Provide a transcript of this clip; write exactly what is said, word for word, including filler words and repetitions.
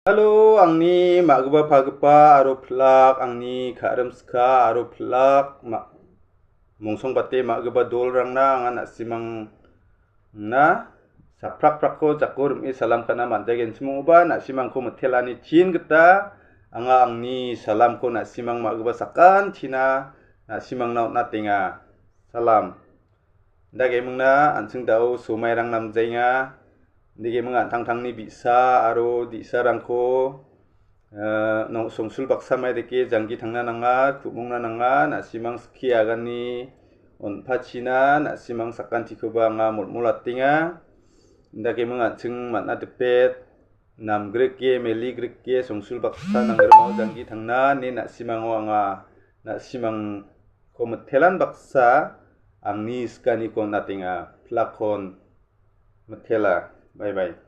Halo, angni ma·gipa pagipa aro pilak, angni ka·rimska aro pilak, ma-, mongsongbate ma·gipa dolrangna anga na·simangna saprakprakko jako rim·e salam ka·na man·jagenchim ong·oba, na·simangko mitelani chin gita anga angni salamko na·simang ma·gipa sakantina na·simangna on·atenga. Salam. Indakemingna an·ching da·o somairang namjaenga. Indakeming an·tangtangni bi·sa aro di·sarangko, eh, no-, songsul baksa mai dake janggi tangna nanga, ku·mongna nanga, na·simang skie agani on·pachina, na·simang sakantikoba anga molmolatenga. Indakeming an·ching man·a dipet, namgrike, meligrike, songsul baksa nanggrimao janggi tangna, ine na·simango anga, na·simangko mitelan baksa, angni sikaniko on·atenga, pilakon mitela. Bye bye.